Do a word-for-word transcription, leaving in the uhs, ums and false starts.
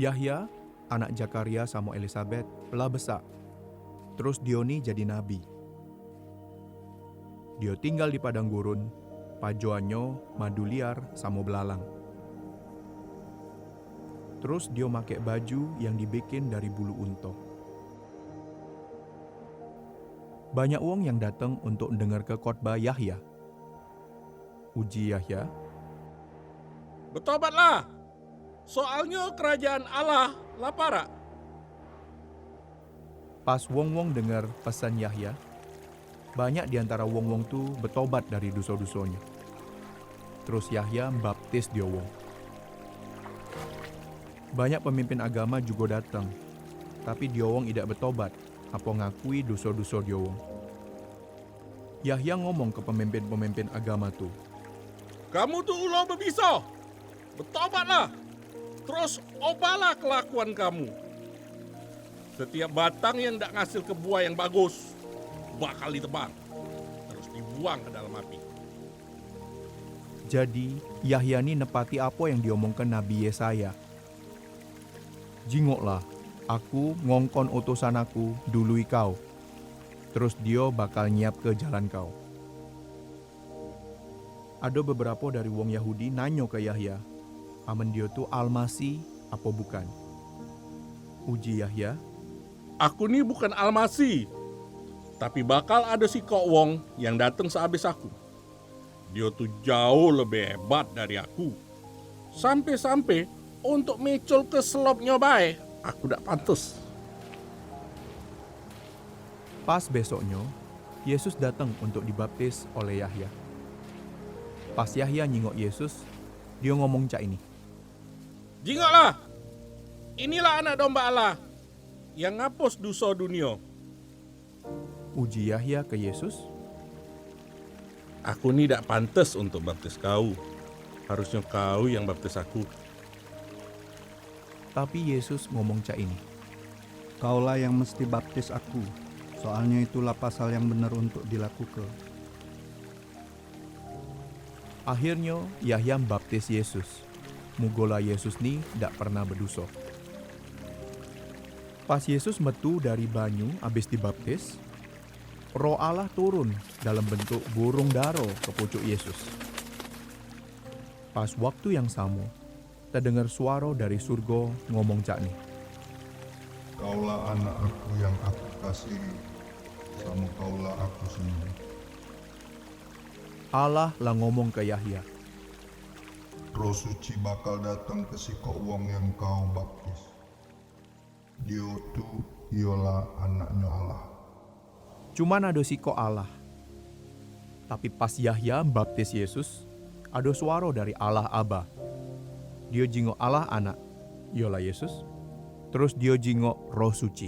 Yahya, anak Zakaria samo Elisabet, la besak. Terus dio ni jadi nabi. Dio tinggal di padang gurun, pajoannyo madu liar samo belalang. Terus dio makek baju yang dibikin dari bulu unto. Banyak wong yang dateng untuk ndengerke khotbah Yahya. Uji Yahya, "Betobatlah, soalnyo kerajaan Allah la parak." Pas wong-wong denger pesan Yahya, banyak di antara wong-wong tu betobat dari doso-dosonyo. Terus Yahya mbaptis dio wong. Banyak pemimpin agama jugo dateng, tapi dio wong idak betobat apo ngakui doso-doso dio wong. Yahya ngomong ke pemimpin-pemimpin agama tu, "Kamu tu ulo bebiso! Betobatlah, terus obahlah kelakuan kamu. Setiap batang yang dak ngasilke buah yang bagus bakal ditebang, terus dibuang ke dalam api." Jadi, Yahya ni nepati apo yang diomongke Nabi Yesaya. "Jingoklah, Aku ngongkon utusan Aku dului kau, terus dio bakal nyiapke jalan kau." Ado beberapo dari wong Yahudi nanyo ke Yahya, amen dio tu Almasih apo bukan. Uji Yahya, "Aku ni bukan Almasih, tapi bakal ado sikok wong yang dateng seabis aku. Dio tu jauh lebih hebat dari aku. Sampe-sampe untuk mecolke selopnyo bae aku dak pantes." Pas besoknyo, Yesus dateng untuk dibaptis oleh Yahya. Pas Yahya nyingok Yesus, dio ngomong cak ini, "Jingoklah! Inilah Anak Domba Allah yang ngapus doso dunio." Uji Yahya ke Yesus, "Aku ni dak pantes untuk baptis kau. Harusnyo kau yang baptis aku." Tapi Yesus ngomong cak ini, "Kaulah yang mesti baptis Aku, soalnyo itulah pasal yang bener untuk dilakuke." Akhirnyo, Yahya mbaptis Yesus. Mugola Yesus ni dak pernah bedoso. Pas Yesus metu dari banyu abis dibaptis, Roh Allah turun dalam bentuk burung daro ke pucuk Yesus. Pas waktu yang samo, tedenger suaro dari surgo ngomong cak ni, "Kaulah Anak Aku yang Aku kasihi, samo Kaulah Aku senyum." Allah la ngomong ke Yahya, "Roh Suci bakal dateng ke sikok wong yang kau baptis. Dio tu iolah Anaknyo Allah." Cuman ado sikok Allah. Tapi pas Yahya mbaptis Yesus, ado suaro dari Allah Aba. Dio jingok Allah Anak, iolah Yesus. Terus dio jingok Roh Suci.